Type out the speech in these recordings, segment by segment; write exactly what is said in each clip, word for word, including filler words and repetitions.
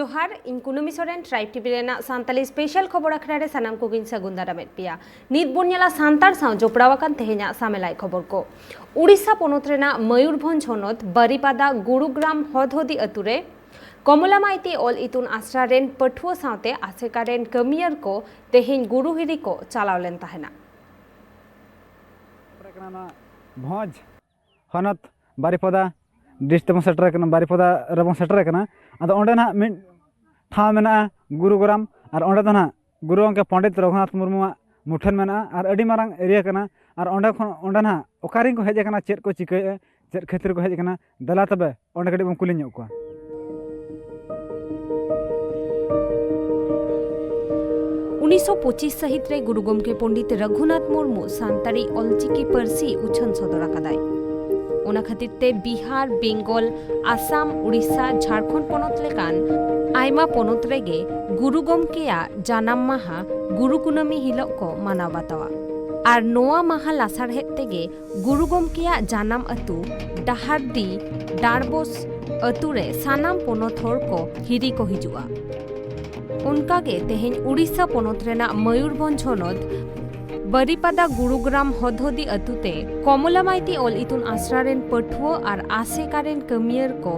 ᱡᱚᱦᱟᱨ, ᱤᱧ ᱠᱩᱱᱟᱹᱢᱤ ᱥᱚᱨᱮᱱ, ᱴᱨᱟᱭᱤᱵᱽ ᱴᱤᱵᱷᱤ ᱨᱮᱱᱟᱜ ᱥᱟᱱᱛᱟᱞᱤ ᱥᱯᱮᱥᱟᱞ ᱠᱷᱚᱵᱚᱨ ᱟᱠᱷᱲᱟ ᱨᱮ ᱥᱟᱱᱟᱢ ᱠᱚᱜᱮᱧ ᱥᱟᱹᱜᱩᱱ ᱫᱟᱨᱟᱢᱮᱫ ᱯᱮᱭᱟ᱾ ᱱᱤᱛ ᱵᱚᱱ ᱧᱮᱞᱟ ᱥᱟᱱᱛᱟᱲ ᱥᱟᱶ ᱡᱚᱯᱲᱟᱣ ᱟᱠᱟᱱ ᱛᱮᱦᱮᱧᱟᱜ ᱥᱟᱢᱮᱞᱟᱭ ᱠᱷᱚᱵᱚᱨ ᱠᱚ᱾ ᱩᱲᱤᱥᱥᱟ ᱯᱚᱱᱚᱛ ᱨᱮᱱᱟᱜ ᱢᱚᱭᱩᱨᱵᱷᱚᱸᱡᱽ ᱦᱚᱱᱚᱛ ᱵᱟᱨᱤᱯᱟᱫᱟ ᱜᱩᱨᱩᱜᱨᱟᱢ ᱦᱚᱫᱦᱚᱫᱤ ᱟᱹᱛᱩ ᱨᱮ ᱠᱚᱢᱚᱞᱟ ᱢᱟᱭᱛᱤ ᱚᱞ ᱤᱛᱩᱱ ᱟᱥᱲᱟ ᱨᱮᱱ ᱯᱟᱹᱴᱷᱩᱣᱟᱹ ᱥᱟᱶᱛᱮ ᱟᱥᱮᱠᱟ ᱨᱮᱱ ᱠᱟᱹᱢᱤᱭᱟᱹᱨ ᱠᱚ ᱛᱮᱦᱮᱧ ᱜᱩᱨᱩ ᱦᱤᱨᱤ ᱠᱚ ᱪᱟᱞᱟᱣ ᱞᱮᱱ ᱛᱟᱦᱮᱱᱟ᱾ ᱥᱮᱴᱮᱨ ᱠᱟᱱᱟ ᱱᱚᱣᱟ ᱵᱷᱚᱸᱡᱽ ᱦᱚᱱᱚᱛ ᱵᱟᱨᱤᱯᱟᱫᱟ ᱰᱤᱥᱴᱨᱤᱠᱴ ᱛᱮᱵᱚᱱ ᱥᱮᱴᱮᱨ ᱠᱟᱱᱟ, ᱵᱟᱨᱤᱯᱟᱫᱟ ᱨᱮᱵᱚᱱ ᱥᱮᱴᱮᱨ ᱠᱟᱱᱟ᱾ ᱟᱫᱚ ᱚᱸᱰᱮ ᱱᱟᱦᱟᱜ ᱢᱤᱫ ᱴᱷᱟᱶ ᱢᱮᱱᱟᱜᱼᱟ ᱜᱩᱨᱩᱜᱨᱟᱢ, ᱟᱨ ᱚᱸᱰᱮ ᱫᱚ ᱱᱟᱦᱟᱜ ᱜᱩᱨᱩ ᱜᱚᱢᱠᱮ ᱯᱚᱱᱰᱤᱛ ᱨᱚᱜᱷᱩᱱᱟᱛᱷ ᱢᱩᱨᱢᱩᱣᱟᱜ ᱢᱩᱴᱷᱟᱹᱱ ᱢᱮᱱᱟᱜᱼᱟ, ᱟᱨ ᱟᱹᱰᱤ ᱢᱟᱨᱟᱝ ᱮᱨᱤᱭᱟ ᱠᱟᱱᱟ᱾ ᱟᱨ ᱚᱸᱰᱮ ᱠᱷᱚᱱ, ᱚᱸᱰᱮ ᱱᱟᱦᱟᱜ ᱚᱠᱟ ᱨᱮᱱ ᱠᱚ ᱦᱮᱡ ᱟᱠᱟᱱᱟ, ᱪᱮᱫ ᱠᱚ ᱪᱤᱠᱟᱹᱭᱮᱫᱼᱟ, ᱪᱮᱫ ᱠᱷᱟᱹᱛᱤᱨ ᱠᱚ ᱦᱮᱡ ᱟᱠᱟᱱᱟ, ᱫᱮᱞᱟ ᱛᱚᱵᱮ ᱚᱸᱰᱮ ᱠᱟᱹᱴᱤᱡ ᱵᱚᱱ ᱠᱩᱞᱤ ᱧᱚᱜ ᱠᱚᱣᱟ᱾ ᱩᱱᱤᱥᱥᱚ ᱯᱚᱸᱪᱤᱥ ᱥᱟᱹᱦᱤᱛ ᱨᱮ ᱜᱩᱨᱩ ᱜᱚᱢᱠᱮ ᱯᱚᱱᱰᱤᱛ ᱨᱚᱜᱷᱩᱱᱟᱛᱷ ᱢᱩᱨᱢᱩ ᱥᱟᱱᱛᱟᱲᱤ ᱚᱞᱪᱤᱠᱤ ᱯᱟᱹᱨᱥᱤ ᱩᱪᱷᱟᱹᱱ ᱥᱚᱫᱚᱨ ᱟᱠᱟᱫᱟᱭ᱾ ᱚᱱᱟ ᱠᱷᱟᱹᱛᱤᱨ ᱛᱮ ᱵᱤᱦᱟᱨ, ᱵᱮᱝᱜᱚᱞ, ᱟᱥᱟᱢ, ᱩᱲᱤᱥᱥᱟ, ᱡᱷᱟᱲᱠᱷᱚᱸᱰ ᱯᱚᱱᱚᱛ ᱞᱮᱠᱟᱱ ᱟᱭᱢᱟ ᱯᱚᱱᱚᱛ ᱨᱮᱜᱮ ᱜᱩᱨᱩ ᱜᱚᱢᱠᱮᱭᱟᱜ ᱡᱟᱱᱟᱢ ᱢᱟᱦᱟ ᱜᱩᱨᱩ ᱠᱩᱱᱟᱹᱢᱤ ᱦᱤᱞᱚᱜ ᱠᱚ ᱢᱟᱱᱟᱣ ᱵᱟᱛᱟᱣᱟ᱾ ᱟᱨ ᱱᱚᱣᱟ ᱢᱟᱦᱟ ᱞᱟᱥᱟᱲᱦᱮᱫ ᱛᱮᱜᱮ ᱜᱩᱨᱩ ᱜᱚᱢᱠᱮᱭᱟᱜ ᱡᱟᱱᱟᱢ ᱟᱹᱛᱩ ᱰᱟᱦᱟᱨᱰᱤ ᱰᱟᱲᱵᱚᱥ ᱟᱹᱛᱩ ᱨᱮ ᱥᱟᱱᱟᱢ ᱯᱚᱱᱚᱛ ᱦᱚᱲ ᱠᱚ ᱦᱤᱨᱤ ᱠᱚ ᱦᱤᱡᱩᱜᱼᱟ᱾ ᱚᱱᱠᱟᱜᱮ ᱛᱮᱦᱮᱧ ᱩᱲᱤᱥᱥᱟ ᱯᱚᱱᱚᱛ ᱨᱮᱱᱟᱜ ᱢᱚᱭᱩᱨᱵᱷᱚᱸᱡᱽ ᱦᱚᱱᱚᱛ ᱵᱟᱨᱤᱯᱟᱫᱟ ᱜᱩᱨᱩᱜᱨᱟᱢ ᱦᱚᱫᱦᱚᱫᱤ ᱟᱹᱛᱩ ᱛᱮ ᱠᱚᱢᱚᱞᱟ ᱢᱟᱭᱛᱤ ᱚᱞ ᱤᱛᱩᱱ ᱟᱥᱲᱟ ᱨᱮᱱ ᱯᱟᱹᱴᱷᱩᱣᱟᱹ ᱟᱨ ᱟᱥᱮᱠᱟ ᱨᱮᱱ ᱠᱟᱹᱢᱤᱭᱟᱹᱨ ᱠᱚ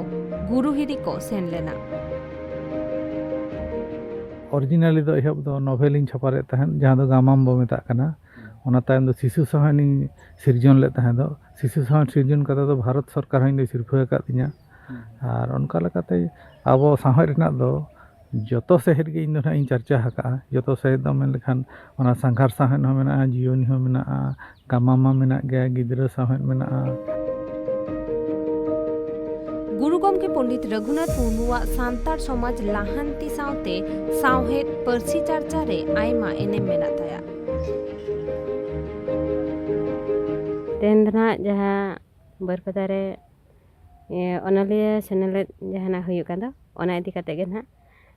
ᱜᱩᱨᱩ ᱦᱤᱨᱤ ᱠᱚ ᱥᱮᱱ ᱞᱮᱱᱟ᱾ ᱚᱨᱤᱡᱤᱱᱟᱞᱤ ᱫᱚ ᱮᱦᱚᱵ ᱫᱚ ᱱᱚᱵᱷᱮᱞ ᱤᱧ ᱪᱷᱟᱯᱟ ᱞᱮᱫ ᱛᱟᱦᱮᱸᱫ, ᱡᱟᱦᱟᱸ ᱫᱚ ᱜᱟᱢᱟᱢ ᱵᱚ ᱢᱮᱛᱟᱜ ᱠᱟᱱᱟ᱾ ᱚᱱᱟ ᱛᱟᱭᱚᱢ ᱫᱚ ᱥᱤᱥᱩ ᱥᱟᱶᱦᱮᱫ ᱤᱧ ᱥᱤᱨᱡᱚᱱ ᱞᱮᱫ ᱛᱟᱦᱮᱸ ᱫᱚ᱾ ᱥᱤᱥᱩ ᱥᱟᱶᱦᱮᱫ ᱥᱤᱨᱡᱚᱱ ᱠᱟᱛᱮ ᱫᱚ ᱵᱷᱟᱨᱚᱛ ᱥᱚᱨᱠᱟᱨ ᱦᱚᱸ ᱤᱧ ᱫᱚᱭ ᱥᱤᱨᱯᱷᱟᱹ ᱟᱠᱟᱫ ᱛᱤᱧᱟᱹ᱾ ᱟᱨ ᱚᱱᱠᱟ ᱞᱮᱠᱟᱛᱮ ᱟᱵᱚ ᱥᱟᱶᱦᱮᱫ ᱨᱮᱱᱟᱜ ᱫᱚ ᱡᱚᱛᱚ ᱥᱟᱶᱦᱮᱫ ᱜᱮ ᱤᱧ ᱫᱚ ᱱᱟᱦᱟᱜ ᱤᱧ ᱪᱟᱨᱪᱟ ᱟᱠᱟᱫᱼᱟ᱾ ᱡᱚᱛᱚ ᱥᱟᱶᱦᱮᱫ ᱫᱚ ᱢᱮᱱ ᱞᱮᱠᱷᱟᱱ ᱚᱱᱟ ᱥᱟᱸᱜᱷᱟᱨ ᱥᱟᱶᱦᱮᱫ ᱦᱚᱸ ᱢᱮᱱᱟᱜᱼᱟ, ᱡᱤᱭᱚᱱᱤ ᱦᱚᱸ ᱢᱮᱱᱟᱜᱼᱟ, ᱜᱟᱢᱟᱢ ᱢᱟ ᱢᱮᱱᱟᱜ ᱜᱮᱭᱟ, ᱜᱤᱫᱽᱨᱟᱹ ᱥᱟᱶᱦᱮᱫ ᱢᱮᱱᱟᱜᱼᱟ᱾ ᱜᱩᱨᱩ ᱜᱚᱢᱠᱮ ᱯᱚᱱᱰᱤᱛ ᱨᱚᱜᱷᱩᱱᱟᱛᱷ ᱢᱩᱨᱢᱩᱣᱟᱜ ᱥᱟᱱᱛᱟᱲ ᱥᱚᱢᱟᱡᱽ ᱞᱟᱦᱟᱱᱛᱤ ᱥᱟᱶᱛᱮ ᱥᱟᱶᱦᱮᱫ ᱯᱟᱹᱨᱥᱤ ᱪᱟᱨᱪᱟ ᱨᱮ ᱟᱭᱢᱟ ᱮᱱᱮᱢ ᱢᱮᱱᱟᱜ ᱛᱟᱭᱟ᱾ ᱛᱮᱦᱮᱧ ᱫᱚ ᱱᱟᱦᱟᱜ ᱡᱟᱦᱟᱸ ᱵᱟᱹᱨᱯᱟᱫᱟ ᱨᱮ, ᱤᱭᱟᱹ, ᱚᱱᱚᱞᱤᱭᱟᱹ ᱥᱮᱱᱮᱞᱮᱫ ᱡᱟᱦᱟᱱᱟᱜ ᱦᱩᱭᱩᱜ ᱠᱟᱱ ᱫᱚ, ᱚᱱᱟ ᱤᱫᱤ ᱠᱟᱛᱮ ᱜᱮ ᱱᱟᱦᱟᱜ᱾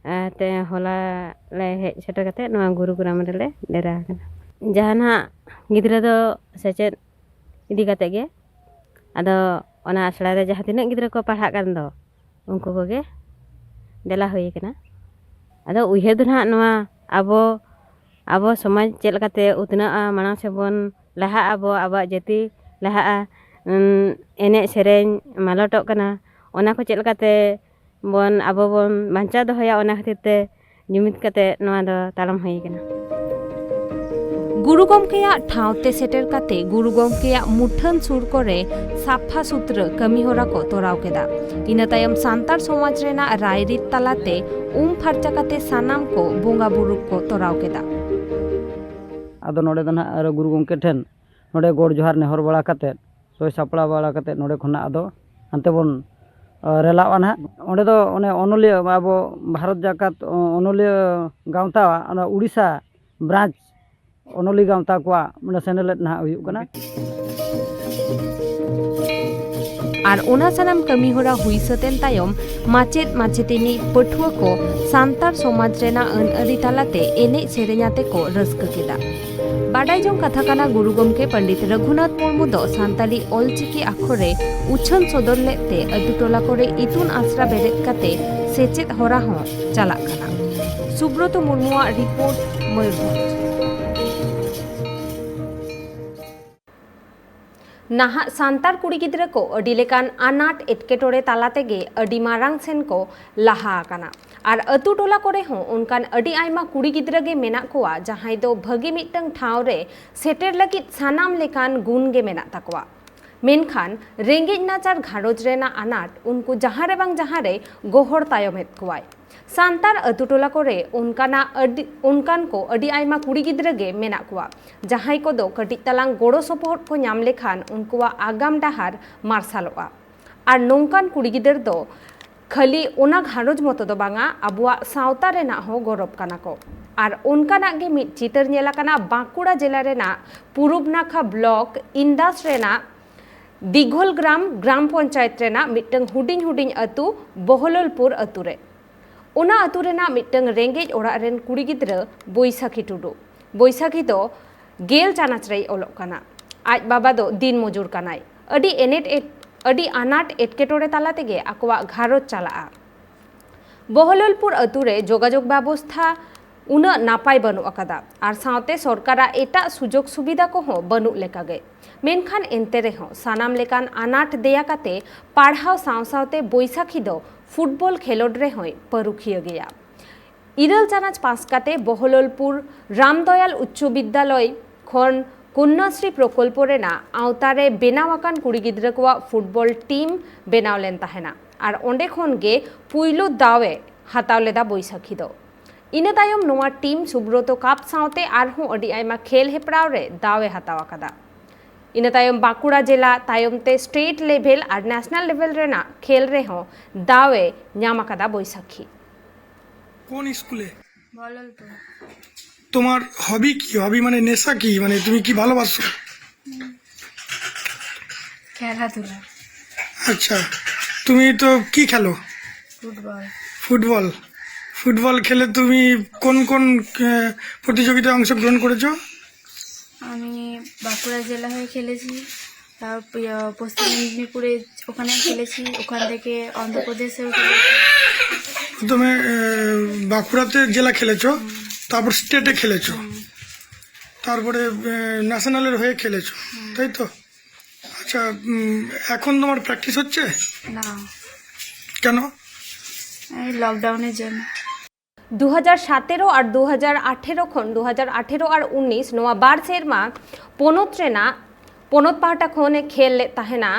ᱟᱨ ᱛᱮ ᱦᱚᱞᱟ ᱞᱮ ᱦᱮᱡ ᱥᱮᱴᱮᱨ ᱠᱟᱛᱮ ᱱᱚᱣᱟ ᱜᱩᱨᱩ ᱜᱨᱟᱢ ᱨᱮᱞᱮ ᱰᱮᱨᱟ ᱟᱠᱟᱱᱟ᱾ ᱡᱟᱦᱟᱸ ᱱᱟᱦᱟᱜ ᱜᱤᱫᱽᱨᱟᱹ ᱫᱚ ᱥᱮᱪᱮᱫ ᱤᱫᱤ ᱠᱟᱛᱮ ᱜᱮ, ᱟᱫᱚ ᱚᱱᱟ ᱟᱥᱲᱟ ᱨᱮ ᱡᱟᱦᱟᱸ ᱛᱤᱱᱟᱹᱜ ᱜᱤᱫᱽᱨᱟᱹ ᱠᱚ ᱯᱟᱲᱦᱟᱜ ᱠᱟᱱ ᱫᱚ, ᱩᱱᱠᱩ ᱠᱚᱜᱮ ᱫᱮᱞᱟ ᱦᱩᱭ ᱟᱠᱟᱱᱟ᱾ ᱟᱫᱚ ᱩᱭᱦᱟᱹᱨ ᱫᱚ ᱱᱟᱦᱟᱜ ᱱᱚᱣᱟ, ᱟᱵᱚ ᱟᱵᱚ ᱥᱚᱢᱟᱡᱽ ᱪᱮᱫ ᱞᱮᱠᱟᱛᱮ ᱩᱛᱱᱟᱹᱜᱼᱟ, ᱢᱟᱲᱟᱝ ᱥᱮᱫ ᱵᱚᱱ ᱞᱟᱦᱟᱜ ᱟᱵᱚ, ᱟᱵᱚᱣᱟᱜ ᱡᱟᱹᱛᱤ ᱞᱟᱦᱟᱜᱼᱟ, ᱩᱸ, ᱮᱱᱮᱡ ᱥᱮᱨᱮᱧ ᱢᱟᱞᱚᱴᱚᱜ ᱠᱟᱱᱟ, ᱚᱱᱟ ᱠᱚ ᱪᱮᱫ ᱞᱮᱠᱟᱛᱮ ᱵᱚᱱ, ᱟᱵᱚ ᱵᱚᱱ ᱵᱟᱧᱪᱟᱣ ᱫᱚᱦᱚᱭᱟ, ᱚᱱᱟ ᱠᱷᱟᱹᱛᱤᱨ ᱛᱮ ᱡᱩᱢᱤᱫ ᱠᱟᱛᱮ ᱱᱚᱣᱟ ᱫᱚ ᱛᱟᱲᱟᱢ ᱦᱩᱭ ᱟᱠᱟᱱᱟ᱾ ᱜᱩᱨᱩ ᱜᱚᱢᱠᱮᱭᱟᱜ ᱴᱷᱟᱶ ᱛᱮ ᱥᱮᱴᱮᱨ ᱠᱟᱛᱮ ᱜᱩᱨᱩ ᱜᱚᱢᱠᱮᱭᱟᱜ ᱢᱩᱴᱷᱟᱹᱱ ᱥᱩᱨ ᱠᱚᱨᱮ ᱥᱟᱯᱷᱟ ᱥᱩᱛᱨᱟᱹ ᱠᱟᱹᱢᱤ ᱦᱚᱨᱟ ᱠᱚ ᱛᱚᱨᱟᱣ ᱠᱮᱫᱟ᱾ ᱤᱱᱟᱹ ᱛᱟᱭᱚᱢ ᱥᱟᱱᱛᱟᱲ ᱥᱚᱢᱟᱡᱽ ᱨᱮᱱᱟᱜ ᱨᱟᱭᱨᱤᱛ ᱛᱟᱞᱟᱛᱮ ᱩᱢ ᱯᱷᱟᱨᱪᱟ ᱠᱟᱛᱮ ᱥᱟᱱᱟᱢ ᱠᱚ ᱵᱚᱸᱜᱟ ᱵᱩᱨᱩ ᱠᱚ ᱛᱚᱨᱟᱣ ᱠᱮᱫᱟ᱾ ᱟᱫᱚ ᱱᱚᱰᱮ ᱫᱚ ᱱᱟᱦᱟᱜ ᱟᱨᱚ ᱜᱩᱨᱩ ᱜᱚᱢᱠᱮ ᱴᱷᱮᱱ ᱱᱚᱰᱮ ᱜᱚᱰ ᱡᱚᱦᱟᱨ ᱱᱮᱦᱚᱨ ᱵᱟᱲᱟ ᱠᱟᱛᱮᱫ, ᱥᱚᱭ ᱥᱟᱯᱲᱟᱣ ᱵᱟᱲᱟ ᱠᱟᱛᱮᱫ ᱱᱚᱰᱮ ᱠᱷᱚᱱᱟᱜ ᱟᱫᱚ ᱦᱟᱱᱛᱮ ᱵᱚᱱ ᱨᱮᱞᱟᱜᱼᱟ ᱱᱟᱦᱟᱜ᱾ ᱚᱸᱰᱮ ᱫᱚ ᱚᱱᱮ ᱚᱱᱚᱞᱤᱭᱟᱹ, ᱟᱵᱚ ᱵᱷᱟᱨᱚᱛ ᱡᱟᱠᱟᱛ ᱚᱱᱚᱞᱤᱭᱟᱹ ᱜᱟᱶᱛᱟ, ᱚᱱᱟ ᱩᱲᱤᱥᱥᱟ ᱵᱨᱟᱧᱪ ᱚᱱᱚᱞᱤᱭᱟᱹ ᱜᱟᱶᱛᱟ ᱠᱚᱣᱟᱜ ᱚᱸᱰᱮ ᱥᱮᱱᱮᱞᱮᱫ ᱱᱟᱦᱟᱜ ᱦᱩᱭᱩᱜ ᱠᱟᱱᱟ᱾ ᱟᱨ ᱚᱱᱟ ᱥᱟᱱᱟᱢ ᱠᱟᱹᱢᱤ ᱦᱚᱨᱟ ᱦᱩᱭ ᱥᱟᱹᱛ ᱮᱱ ᱛᱟᱭᱚᱢ ᱢᱟᱪᱮᱫ ᱢᱟᱪᱮᱛᱟᱹᱱᱤ ᱯᱟᱹᱴᱷᱩᱣᱟᱹ ᱠᱚ ᱥᱟᱱᱛᱟᱲ ᱥᱚᱢᱟᱡᱽ ᱨᱮᱱᱟᱜ ᱟᱹᱱ ᱟᱹᱨᱤ ᱛᱟᱞᱟᱛᱮ ᱮᱱᱮᱡ ᱥᱮᱨᱮᱧ ᱟᱛᱮ ᱠᱚ ᱨᱟᱹᱥᱠᱟᱹ ᱠᱮᱫᱟ᱾ ᱵᱟᱰᱟᱭ ᱡᱚᱝ ᱠᱟᱛᱷᱟ ᱠᱟᱱᱟ, ᱜᱩᱨᱩ ᱜᱚᱢᱠᱮ ᱯᱚᱱᱰᱤᱛ ᱨᱚᱜᱷᱩᱱᱟᱛᱷ ᱢᱩᱨᱢᱩ ᱫᱚ ᱥᱟᱱᱛᱟᱲᱤ ᱚᱞᱪᱤᱠᱤ ᱟᱠᱷᱚᱨ ᱮ ᱩᱪᱷᱟᱹᱱ ᱥᱚᱫᱚᱨ ᱞᱮᱫ ᱛᱮ ᱟᱹᱛᱩ ᱴᱚᱞᱟ ᱠᱚᱨᱮ ᱤᱛᱩᱱ ᱟᱥᱲᱟ ᱵᱮᱨᱮᱫ ᱠᱟᱛᱮ ᱥᱮᱪᱮᱫ ᱦᱚᱨᱟ ᱦᱚᱸ ᱪᱟᱞᱟᱜ ᱠᱟᱱᱟ᱾ ᱥᱩᱵᱨᱚᱛᱚ ᱢᱩᱨᱢᱩᱣᱟᱜ ᱨᱤᱯᱳᱨᱴ, ᱢᱚᱭᱩᱨᱵᱷᱚᱸᱡᱽ᱾ ᱱᱟᱦᱟᱜ ᱥᱟᱱᱛᱟᱲ ᱠᱩᱲᱤ ᱜᱤᱫᱽᱨᱟᱹ ᱠᱚ ᱟᱹᱰᱤ ᱞᱮᱠᱟᱱ ᱟᱱᱟᱴ ᱮᱴᱠᱮᱴᱚᱬᱮ ᱛᱟᱞᱟ ᱛᱮᱜᱮ ᱟᱹᱰᱤ ᱢᱟᱨᱟᱝ ᱥᱮᱱ ᱠᱚ ᱞᱟᱦᱟ ᱟᱠᱟᱱᱟ᱾ ᱟᱨ ᱟᱹᱛᱩ ᱴᱚᱞᱟ ᱠᱚᱨᱮ ᱦᱚᱸ ᱚᱱᱠᱟᱱ ᱟᱹᱰᱤ ᱟᱭᱢᱟ ᱠᱩᱲᱤ ᱜᱤᱫᱽᱨᱟᱹ ᱜᱮ ᱢᱮᱱᱟᱜ ᱠᱚᱣᱟ, ᱡᱟᱦᱟᱸᱭ ᱫᱚ ᱵᱷᱟᱹᱜᱤ ᱢᱤᱫᱴᱟᱝ ᱴᱷᱟᱶ ᱨᱮ ᱥᱮᱴᱮᱨ ᱞᱟᱹᱜᱤᱫ ᱥᱟᱱᱟᱢ ᱞᱮᱠᱟᱱ ᱜᱩᱱ ᱜᱮ ᱢᱮᱱᱟᱜ ᱛᱟᱠᱚᱣᱟ᱾ ᱢᱮᱱᱠᱷᱟᱱ ᱨᱮᱸᱜᱮᱡ ᱱᱟᱪᱟᱨ ᱜᱷᱟᱨᱚᱸᱡᱽ ᱨᱮᱱᱟᱜ ᱟᱱᱟᱴ ᱩᱱᱠᱩ ᱡᱟᱦᱟᱸ ᱨᱮ ᱵᱟᱝ ᱡᱟᱦᱟᱸ ᱨᱮ ᱜᱚᱦᱚᱲ ᱛᱟᱭᱚᱢᱮᱫ ᱠᱚᱣᱟᱭ᱾ ᱥᱟᱱᱛᱟᱲ ᱟᱹᱛᱩ ᱴᱚᱞᱟ ᱠᱚᱨᱮ ᱚᱱᱠᱟᱱᱟᱜ ᱟᱹᱰᱤ, ᱚᱱᱠᱟᱱ ᱠᱚ ᱟᱹᱰᱤ ᱟᱭᱢᱟ ᱠᱩᱲᱤ ᱜᱤᱫᱽᱨᱟᱹ ᱜᱮ ᱢᱮᱱᱟᱜ ᱠᱚᱣᱟ, ᱡᱟᱦᱟᱸᱭ ᱠᱚᱫᱚ ᱠᱟᱹᱴᱤᱡ ᱛᱟᱞᱟᱝ ᱜᱚᱲᱚ ᱥᱚᱯᱚᱦᱚᱫ ᱠᱚ ᱧᱟᱢ ᱞᱮᱠᱷᱟᱱ ᱩᱱᱠᱩᱣᱟᱜ ᱟᱜᱟᱢ ᱰᱟᱦᱟᱨ ᱢᱟᱨᱥᱟᱞᱚᱜᱼᱟ᱾ ᱟᱨ ᱱᱚᱝᱠᱟᱱ ᱠᱩᱲᱤ ᱜᱤᱫᱟᱹᱨ ᱫᱚ ᱠᱷᱟᱹᱞᱤ ᱚᱱᱟ ᱜᱷᱟᱨᱚᱸᱡᱽ ᱢᱚᱛᱚ ᱫᱚ ᱵᱟᱝᱟ, ᱟᱵᱚᱣᱟᱜ ᱥᱟᱶᱛᱟ ᱨᱮᱱᱟᱜ ᱦᱚᱸ ᱜᱚᱨᱚᱵᱽ ᱠᱟᱱᱟ ᱠᱚ᱾ ᱟᱨ ᱚᱱᱠᱟᱱᱟᱜ ᱜᱮ ᱢᱤᱫ ᱪᱤᱛᱟᱹᱨ ᱧᱮᱞ ᱟᱠᱟᱱᱟ ᱵᱟᱸᱠᱩᱲᱟ ᱡᱮᱞᱟ ᱨᱮᱱᱟᱜ ᱯᱩᱨᱩᱵ ᱱᱟᱠᱷᱟ ᱵᱞᱚᱠ ᱤᱱᱫᱟᱥ ᱨᱮᱱᱟᱜ ᱫᱤᱜᱷᱚᱞ ᱜᱨᱟᱢ ᱜᱨᱟᱢ ᱯᱚᱧᱪᱟᱭᱮᱛ ᱨᱮᱱᱟᱜ ᱢᱤᱫᱴᱟᱝ ᱦᱩᱰᱤᱧ ᱦᱩᱰᱤᱧ ᱟᱹᱛᱩ ᱵᱚᱦᱚᱞᱚᱞᱯᱩᱨ ᱟᱹᱛᱩ ᱨᱮ᱾ ᱚᱱᱟ ᱟᱹᱛᱩ ᱨᱮᱱᱟᱜ ᱢᱤᱫᱴᱟᱝ ᱨᱮᱸᱜᱮᱡ ᱚᱲᱟᱜ ᱨᱮᱱ ᱠᱩᱲᱤ ᱜᱤᱫᱽᱨᱟᱹ ᱵᱳᱭᱥᱟᱠᱷᱤ ᱴᱩᱰᱩ᱾ ᱵᱳᱭᱥᱟᱠᱷᱤ ᱫᱚ ᱜᱮᱞ ᱪᱟᱱᱟᱪ ᱨᱮᱭ ᱚᱞᱚᱜ ᱠᱟᱱᱟ᱾ ᱟᱡ ᱵᱟᱵᱟ ᱫᱚ ᱫᱤᱱ ᱢᱚᱡᱩᱨ ᱠᱟᱱᱟᱭ᱾ ᱟᱹᱰᱤ ᱮᱱᱮᱴ ᱮᱴ-, ᱟᱹᱰᱤ ᱟᱱᱟᱴ ᱮᱴᱠᱮᱴᱚᱬᱮ ᱛᱟᱞᱟ ᱛᱮᱜᱮ ᱟᱠᱚᱣᱟᱜ ᱜᱷᱟᱨᱚᱸᱡᱽ ᱪᱟᱞᱟᱜᱼᱟ᱾ ᱵᱚᱦᱚᱞᱚᱞᱯᱩᱨ ᱟᱹᱛᱩ ᱨᱮ ᱡᱳᱜᱟᱡᱳᱜᱽ ᱵᱮᱵᱚᱥᱛᱷᱟ ᱩᱱᱟᱹᱜ ᱱᱟᱯᱟᱭ ᱵᱟᱹᱱᱩᱜ ᱟᱠᱟᱫᱟ ᱟᱨ ᱥᱟᱶᱛᱮ ᱥᱚᱨᱠᱟᱨᱟᱜ ᱮᱴᱟᱜ ᱥᱩᱡᱳᱜᱽ ᱥᱩᱵᱤᱫᱷᱟ ᱠᱚᱦᱚᱸ ᱵᱟᱹᱱᱩᱜ ᱞᱮᱠᱟᱜᱮ᱾ ᱢᱮᱱᱠᱷᱟᱱ ᱮᱱᱛᱮ ᱨᱮᱦᱚᱸ ᱥᱟᱱᱟᱢ ᱞᱮᱠᱟᱱ ᱟᱱᱟᱴ ᱫᱮᱭᱟ ᱠᱟᱛᱮ ᱯᱟᱲᱦᱟᱣ ᱥᱟᱶ ᱥᱟᱶᱛᱮ ᱵᱳᱭᱥᱟᱠᱷᱤ ᱫᱚ ᱯᱷᱩᱴᱵᱚᱞ ᱠᱷᱮᱞᱳᱰ ᱨᱮᱦᱚᱸᱭ ᱯᱟᱹᱨᱩᱠᱷᱤᱭᱟᱹ ᱜᱮᱭᱟ᱾ ᱤᱨᱟᱹᱞ ᱪᱟᱱᱟᱪ ᱯᱟᱥ ᱠᱟᱛᱮ ᱵᱚᱦᱚᱞᱚᱞᱯᱩᱨ ᱨᱟᱢᱫᱚᱭᱟᱞ ᱩᱪᱪᱚ ᱵᱤᱫᱽᱫᱟᱞᱚᱭ ᱠᱷᱚᱱ ᱠᱚᱱᱱᱟᱥᱨᱤ ᱯᱨᱚᱠᱚᱞᱯᱚ ᱨᱮᱱᱟᱜ ᱟᱣᱛᱟ ᱨᱮ ᱵᱮᱱᱟᱣ ᱟᱠᱟᱱ ᱠᱩᱲᱤ ᱜᱤᱫᱽᱨᱟᱹ ᱠᱚᱣᱟᱜ ᱯᱷᱩᱴᱵᱚᱞ ᱴᱤᱢ ᱵᱮᱱᱟᱣ ᱞᱮᱱ ᱛᱟᱦᱮᱱᱟ ᱟᱨ ᱚᱸᱰᱮ ᱠᱷᱚᱱ ᱜᱮ ᱯᱩᱭᱞᱩ ᱫᱟᱣ ᱮ ᱦᱟᱛᱟᱣ ᱞᱮᱫᱟ ᱵᱳᱭᱥᱟᱠᱷᱤ ᱫᱚ᱾ ᱤᱱᱟᱹ ᱛᱟᱭᱚᱢ ᱱᱚᱣᱟ ᱴᱤᱢ ᱥᱩᱵᱨᱚᱛᱚ ᱠᱟᱯ ᱥᱟᱶᱛᱮ ᱟᱨᱦᱚᱸ ᱟᱹᱰᱤ ᱟᱭᱢᱟ ᱠᱷᱮᱞ ᱦᱮᱯᱨᱟᱣ ᱨᱮ ᱫᱟᱣ ᱮ ᱦᱟᱛᱟᱣ ᱟᱠᱟᱫᱟ᱾ ᱤᱱᱟᱹ ᱛᱟᱭᱚᱢ ᱵᱟᱸᱠᱩᱲᱟ ᱡᱮᱞᱟ, ᱛᱟᱭᱚᱢ ᱛᱮ ᱥᱴᱮᱴ ᱞᱮᱵᱷᱮᱞ ᱟᱨ ᱱᱮᱥᱱᱟᱞ ᱞᱮᱵᱷᱮᱞ ᱨᱮᱱᱟᱜ ᱠᱷᱮᱞ ᱨᱮᱦᱚᱸ ᱫᱟᱣ ᱮ ᱧᱟᱢ ᱟᱠᱟᱫᱟ ᱵᱳᱭᱥᱟᱠᱷᱤ᱾ কোন স্কুলে? বললপুর। তোমার হবি কি? হবি মানে নেশা কি? মানে তুমি কি ভালোবাসো? খেলাধুলা। আচ্ছা, তুমি তো কি খেলো? ফুটবল। ফুটবল। ফুটবল খেলে তুমি কোন কোন আহ, প্রতিযোগিতায় অংশগ্রহণ করেছো? আমি বাঁকুড়া জেলা হয়ে খেলেছি, তারপর ইয়া, পশ্চিম মেদিনীপুরে ওখানে খেলেছি, ওখান থেকে অন্ধ্রপ্রদেশেও খেলেছি। প্রথমে আহ, বাঁকুড়াতে জেলা খেলেছো, তারপর স্টেটে খেলেছো, তারপরে ন্যাশনালের হয়ে খেলেছো, তাই তো? আচ্ছা, উম, এখন তোমার প্র্যাকটিস হচ্ছে? না। কেন? এই লকডাউনের জন্য। ᱫᱩ ᱦᱟᱡᱟᱨ ᱥᱟᱛᱮᱨᱚ ᱟᱨ ᱫᱩ ᱦᱟᱡᱟᱨ ᱟᱴᱷᱮᱨᱚ ᱠᱷᱚᱱ ᱫᱩ ᱦᱟᱡᱟᱨ ᱟᱴᱷᱮᱨᱚ ᱟᱨ ᱩᱱᱤᱥ ᱱᱚᱣᱟ ᱵᱟᱨ ᱥᱮᱨᱢᱟ ᱯᱚᱱᱚᱛ ᱨᱮᱱᱟᱜ, ᱯᱚᱱᱚᱛ ᱯᱟᱦᱴᱟ ᱠᱷᱚᱱ ᱮ ᱠᱷᱮᱞ ᱞᱮᱫ ᱛᱟᱦᱮᱱᱟ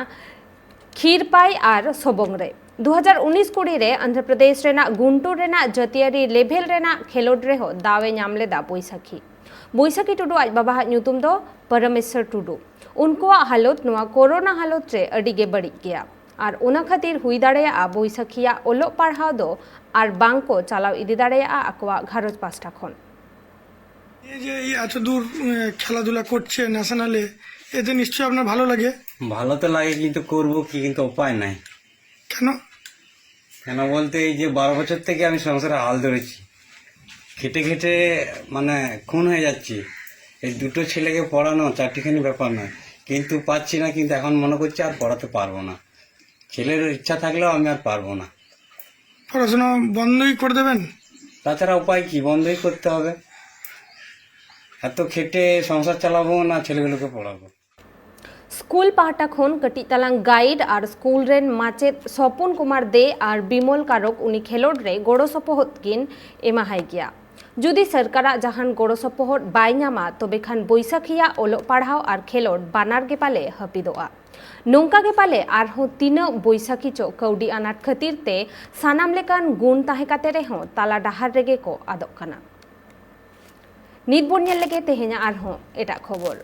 ᱠᱷᱤᱨᱯᱟᱭ ᱟᱨ ᱥᱚᱵᱚᱝ ᱨᱮ᱾ ᱫᱩ ᱦᱟᱡᱟᱨ ᱩᱱᱤᱥ ᱠᱩᱲᱤ ᱨᱮ ᱟᱱᱫᱷᱨᱚ ᱯᱨᱚᱫᱮᱥ ᱨᱮᱱᱟᱜ ᱜᱩᱱᱴᱩᱨ ᱨᱮᱱᱟᱜ ᱡᱟᱹᱛᱤᱭᱟᱹᱨᱤ ᱞᱮᱵᱷᱮᱞ ᱨᱮᱱᱟᱜ ᱠᱷᱮᱞᱳᱰ ᱨᱮᱦᱚᱸ ᱫᱟᱣ ᱮ ᱧᱟᱢ ᱞᱮᱫᱟ ᱵᱳᱭᱥᱟᱠᱷᱤ᱾ ᱵᱳᱭᱥᱟᱠᱷᱤ ᱴᱩᱰᱩ ᱟᱡ ᱵᱟᱵᱟᱣᱟᱜ ᱧᱩᱛᱩᱢ ᱫᱚ ᱯᱚᱨᱚᱢᱮᱥᱥᱚᱨ ᱴᱩᱰᱩ᱾ ᱩᱱᱠᱩᱣᱟᱜ ᱦᱟᱞᱚᱛ ᱱᱚᱣᱟ ᱠᱳᱨᱳᱱᱟ ᱦᱟᱞᱚᱛ ᱨᱮ ᱟᱹᱰᱤ ᱜᱮ ᱵᱟᱹᱲᱤᱡ ᱜᱮᱭᱟ ᱟᱨ ᱚᱱᱟ ᱠᱷᱟᱹᱛᱤᱨ ᱦᱩᱭ ᱫᱟᱲᱮᱭᱟᱜᱼᱟ ᱵᱳᱭᱥᱟᱠᱷᱤᱭᱟᱜ ᱚᱞᱚᱜ ᱯᱟᱲᱦᱟᱣ ᱫᱚ ᱟᱨ ᱵᱟᱝ ᱠᱚ ᱪᱟᱞᱟᱣ ᱤᱫᱤ ᱫᱟᱲᱮᱭᱟᱜᱼᱟ ᱟᱠᱚᱣᱟᱜ ᱜᱷᱟᱨᱚᱸᱡᱽ ᱯᱟᱥᱴᱟ ᱠᱷᱚᱱ᱾ এই যে এই এত দূর আহ, খেলাধুলা করছে ন্যাশনালে, এতে নিশ্চয়ই আপনার ভালো লাগে? ভালো তো লাগে, কিন্তু করবো কি, কিন্তু উপায় নাই। কেন? কেন বলতে, এই যে বারো বছর থেকে আমি সংসারে হাল ধরেছি, খেটে খেটে মানে খুন হয়ে যাচ্ছি। এই দুটো ছেলেকে পড়ানো চারটিখানি ব্যাপার নয়, কিন্তু পাচ্ছি না, কিন্তু এখন মনে করছি আর পড়াতে পারবো না। ছেলের ইচ্ছা থাকলেও আমি আর পারবো না। পড়াশোনা বন্ধই করে দেবেন? তাছাড়া উপায় কি? বন্ধই করতে হবে। এত খেটে সংসার চালাবো না ছেলেগুলোকে পড়াবো? ᱥᱠᱩᱞ ᱯᱟᱦᱴᱟ ᱠᱷᱚᱱ ᱠᱟᱹᱴᱤᱡ ᱛᱟᱞᱟᱝ ᱜᱟᱭᱤᱰ ᱟᱨ ᱥᱠᱩᱞ ᱨᱮᱱ ᱢᱟᱪᱮᱫ ᱥᱚᱯᱚᱱ ᱠᱩᱢᱟᱨ ᱫᱮ ᱟᱨ ᱵᱤᱢᱚᱞ ᱠᱟᱨᱚᱠ ᱩᱱᱤ ᱠᱷᱮᱞᱳᱰ ᱨᱮ ᱜᱚᱲᱚ ᱥᱚᱯᱚᱦᱚᱫ ᱠᱤᱱ ᱮᱢᱟᱦᱟᱭ ᱜᱮᱭᱟ᱾ ᱡᱩᱫᱤ ᱥᱚᱨᱠᱟᱨᱟᱜ ᱡᱟᱦᱟᱱ ᱜᱚᱲᱚ ᱥᱚᱯᱚᱦᱚᱫ ᱵᱟᱭ ᱧᱟᱢᱟ, ᱛᱚᱵᱮ ᱠᱷᱟᱱ ᱵᱳᱭᱥᱟᱠᱷᱤᱭᱟᱜ ᱚᱞᱚᱜ ᱯᱟᱲᱦᱟᱣ ᱟᱨ ᱠᱷᱮᱞᱳᱰ ᱵᱟᱱᱟᱨ ᱜᱮ ᱯᱟᱞᱮ ᱦᱟᱹᱯᱤᱫᱚᱜᱼᱟ᱾ ᱱᱚᱝᱠᱟ ᱜᱮ ᱯᱟᱞᱮ ᱟᱨᱦᱚᱸ ᱛᱤᱱᱟᱹᱜ ᱵᱳᱭᱥᱟᱠᱷᱤ ᱪᱚ ᱠᱟᱹᱣᱰᱤ ᱟᱱᱟᱴ ᱠᱷᱟᱹᱛᱤᱨ ᱛᱮ ᱥᱟᱱᱟᱢ ᱞᱮᱠᱟᱱ ᱜᱩᱱ ᱛᱟᱦᱮᱸ ᱠᱟᱛᱮ ᱨᱮᱦᱚᱸ ᱛᱟᱞᱟ ᱰᱟᱦᱟᱨ ᱨᱮᱜᱮ ᱠᱚ ᱟᱫᱚᱜ ᱠᱟᱱᱟ᱾ ᱱᱤᱛ ᱵᱚᱱ ᱧᱮᱞ ᱞᱮᱜᱮ ᱛᱮᱦᱮᱧᱟᱜ ᱟᱨᱦᱚᱸ ᱮᱴᱟᱜ ᱠᱷᱚᱵᱚᱨ᱾